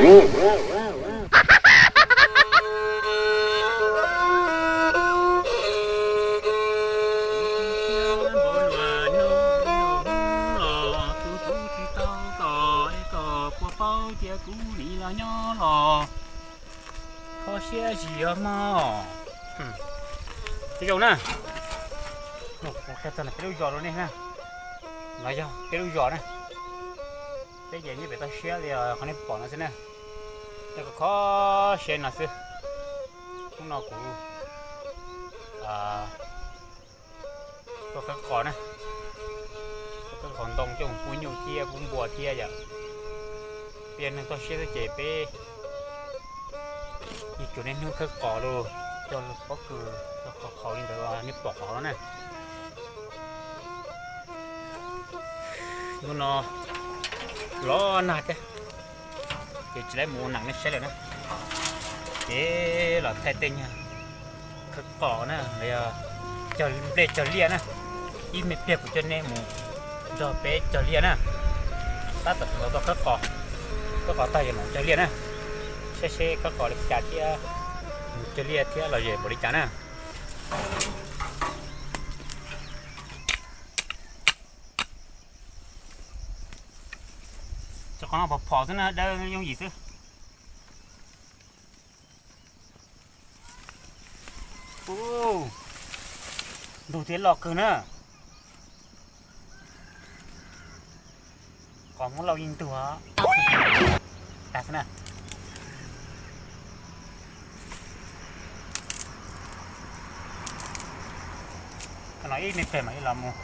Tus tub tsis tau tom es kom puas paub tias kuv nim los nyob los kho siab zim os mog. Ces zoo na, kuv qhia txog peb lub zos rau nej na, no yog peb lub zos na. Peb ces nyob pem toj siab li qhov nej pom no xwb na, nej kho kho siab no xwb. Hnub no kuv tuaj khawb qos na, tuaj khawb qos ntoo coj mus pub nyuj thiab pub npua thiab yom. Peb yog neeg toj siab xwb ces peb yeej tsuas niaj hnub khawb qos los coj pob kws, coj qhov qhaus li ntawd nej pom qhov no na. Hnub no los nag thiab ces tsis tau mus ua neej nej saib lawm na. Ces los thaij tej nyuag khawb qos na, los yog cog nplej cog liaj na. Ib me pliag kuv coj nej mus nrog peb cog liaj na. Tab tom tau khawb qos, khawb qos tag yuav mus cog liaj na. Saib seb khawb qos li cas thiab mus cog liaj thiab los zem npaum li cas na. Cov qos no phom phom xwb na, dawb yooj yim xwb. Ntug thiab loj kawg na. Qos muab lauj yeej ntug tag xwb na. Qhov no ib me peg mam li los mus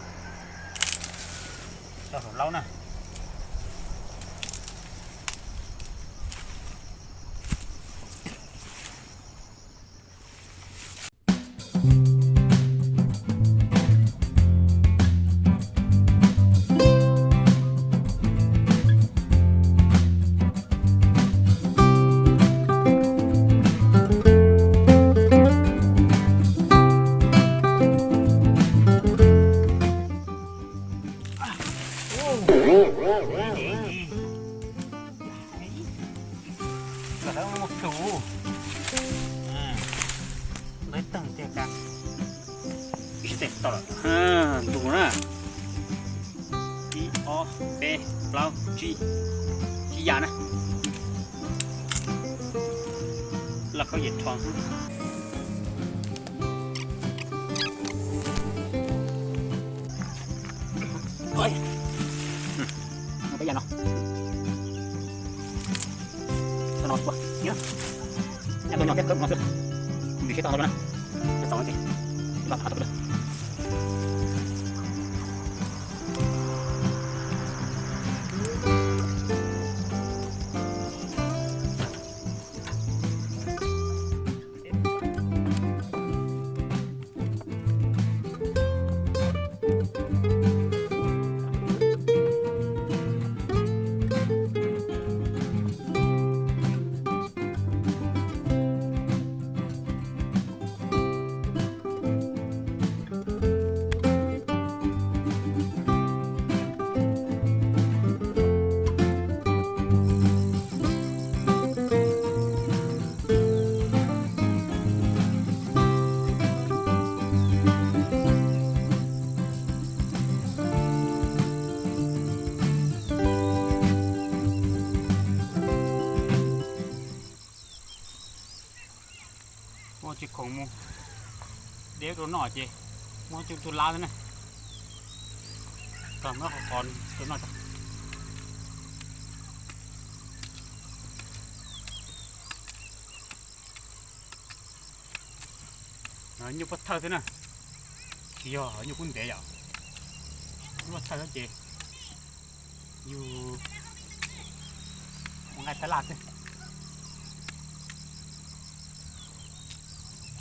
rau saum laub na. Kom lawv mus plhus. Lawv teeg tiag cas. Ib sab tes tau lawm. Ntug na. Ib, ob, peb, plaub, tsib, tsib yav na. Loj khaub yem rho xwb. Peb yav no. Tau no ua, nyab, nyab tau nyom peb khawb no xwb. Kuv ntsis siab tau no na. Tau no ces vaj phav tau. Ua tsis khoom mus deb rau noj ces muab coj tus lab xwb na. Tag muab qhov qos rau noj tso. Nyuj pob thawj xwb na, tsis yog nyuj kub ntev yom. Nyuj pob thawj ces yus ua nqaij tab laj xwb.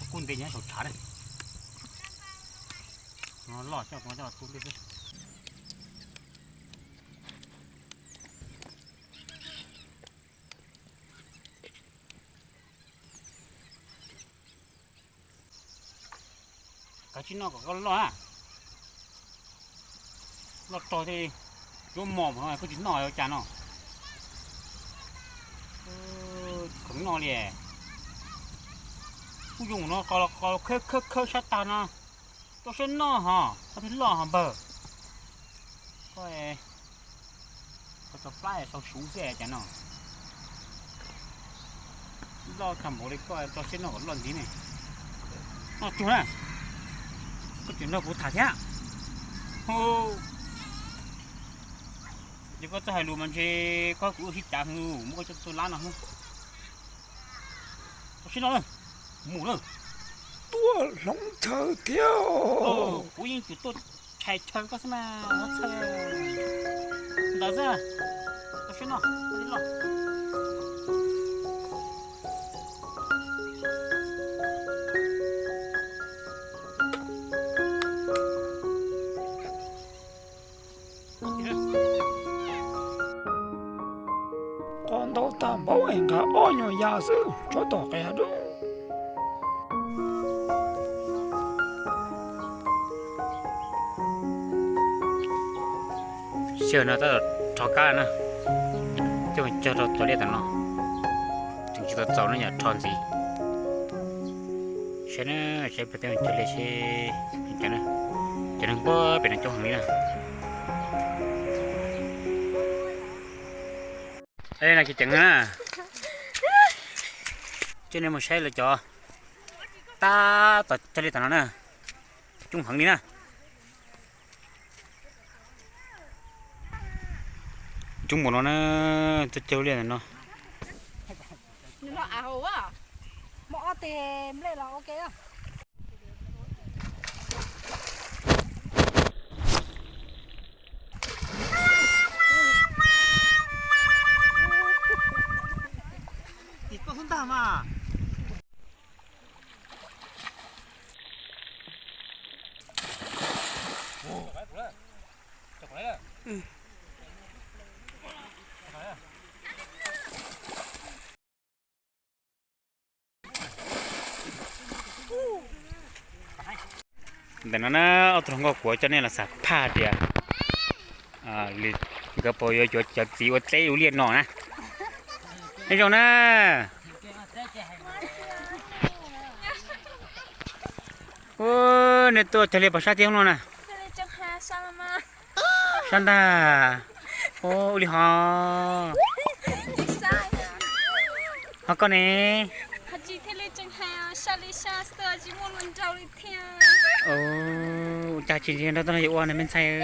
Kub ntev nyob saum tshav na. Loj coj coj kub ntev xwb. Kav tsij noj kom koj loj na. Loj rog thiaj yuav mos mas koj tsis noj ua cas no. No li, kuj zoo no, qos khawb khawb khawb sab tag no, tso siab noj hos, koj thiaj loj hos npawg. Koj, koj tso plab sau suv xwb cas no. Loj tag npaum li koj tso siab noj kom loj ntxiv ne. Noj tsuag na, koj tseem nrog kuv tham thiab. Yog koj txawj hais lus mas ntshe koj kuv ua sib cav hwv, muab koj coj tuaj lab no. Tso siab noj lawm, mus lawm. Tuaj hloov chaw thiab. Kuv yeej tsuas tuaj tshais chaw koj xwb mas, txhawj. Ntawd xwb, tso siab noj, tso siab noj. Qos ntau tag npaum es nqa ob nyuag ya xwb tsob tom qias dub. Sij hawm no tab tom rho kab na, coj cog rau cov liaj tom no, tseem tsis tau txaus no yom, rho ntxiv. Saib na, saib peb cog liaj seb, cov neeg puag pem no coob heev li na. No ces ceev na, coj nej mus saib lawv cov tab tom cog liaj tom no na, coob heev li na. Coob npaum no na, tuaj cog liaj no. Tim koj xub ntag mas. Ntawm no na, ob tug hluas nkauj kuv coj nej los xav phaj tias nkawd puas yuav yuav cov txiv ua teb ua liaj no na. Nyob zoo na. Ua, nej tuaj cog liaj puas sab thiab no na? Sab ntag. Ua li hos. Ho koj ne? Ua cas tsis nrog tau yuav ua ne me ntxhais?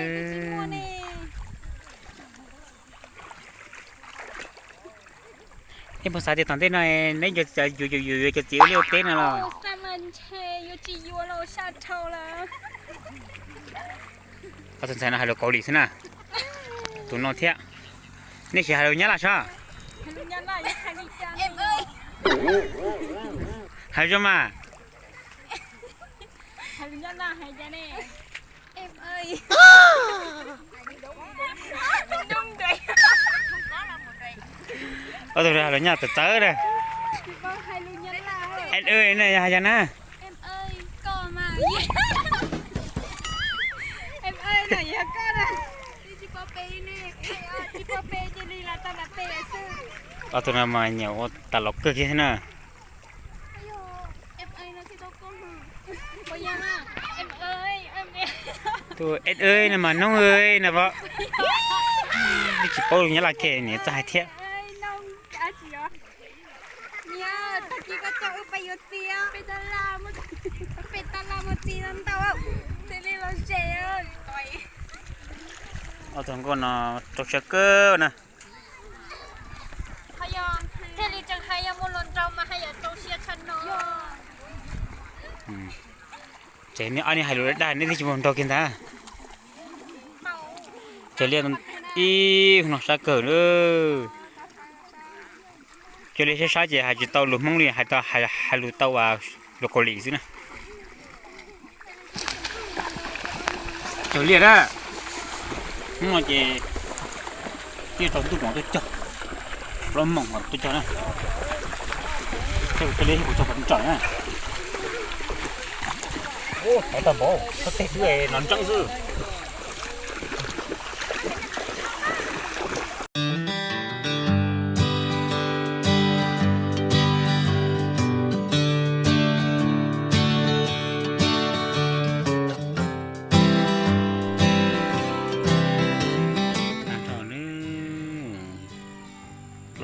Nej puas xav tias tom ntej no neb yuav yuav cov txiv ua liaj ua teb no los? Ob tug ntxhais no hais lus Kaus Lim xwb na. Tus no thiab. Nej sim hais lus Nyab Laj saib. Hais zoo mas. Ob tug hais lus Nyab Laj txawv txawv na. Em ơi na yog hais cas na? Ob tug no mas nyiam ua tas los kawg kiag thiab na. Tus em ơi no mas noob ơi no pom. Twb tsis paub lus Nyab Laj kiag niam txawj hais thiab. Ob tug nkauj no rau siab kawg na. Ces nej ob niag hais lus dag nej twb tsis mus nrog kiag ntag. Ces liaj ib no sab kawg na. Cog liaj sab sab ces hais tsis tau lus Hmoob li, hais tau, hais lus tau lus Kaus Lim xwb na. Cog liaj na, hnub no ces thiaj tsaus ntuj mam tuaj cog, plaub moos mam tuaj cog na. Cog liaj thiab kuv tso kom ntsawm na. Ov, tag npaum, txhob teg xwb, no ntseeb xwb.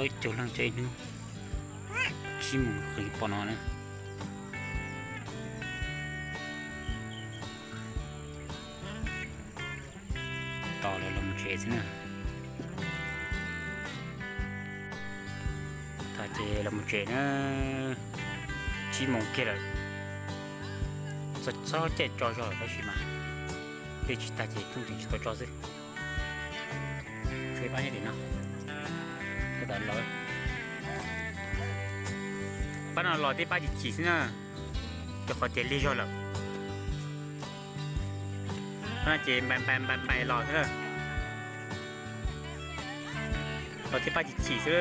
Ib cuag leej tsev ib hnub tsib moos qis pom no na. Tos lawv los mus tsev xwb na. Tag ces los mus tsev na, tsib moos kiag lawm. Txog txog caij tso zog lawm tab sis mas dej tsis tag ces kuj tseem tsis tau tso xwb. Pab nyob tim no, pab no los tej pab chim chim xwb na, rau qhov tias lig zog lawm. Pab no ces npai npai npai npai los xwb na. Los tej pab chim chim xwb.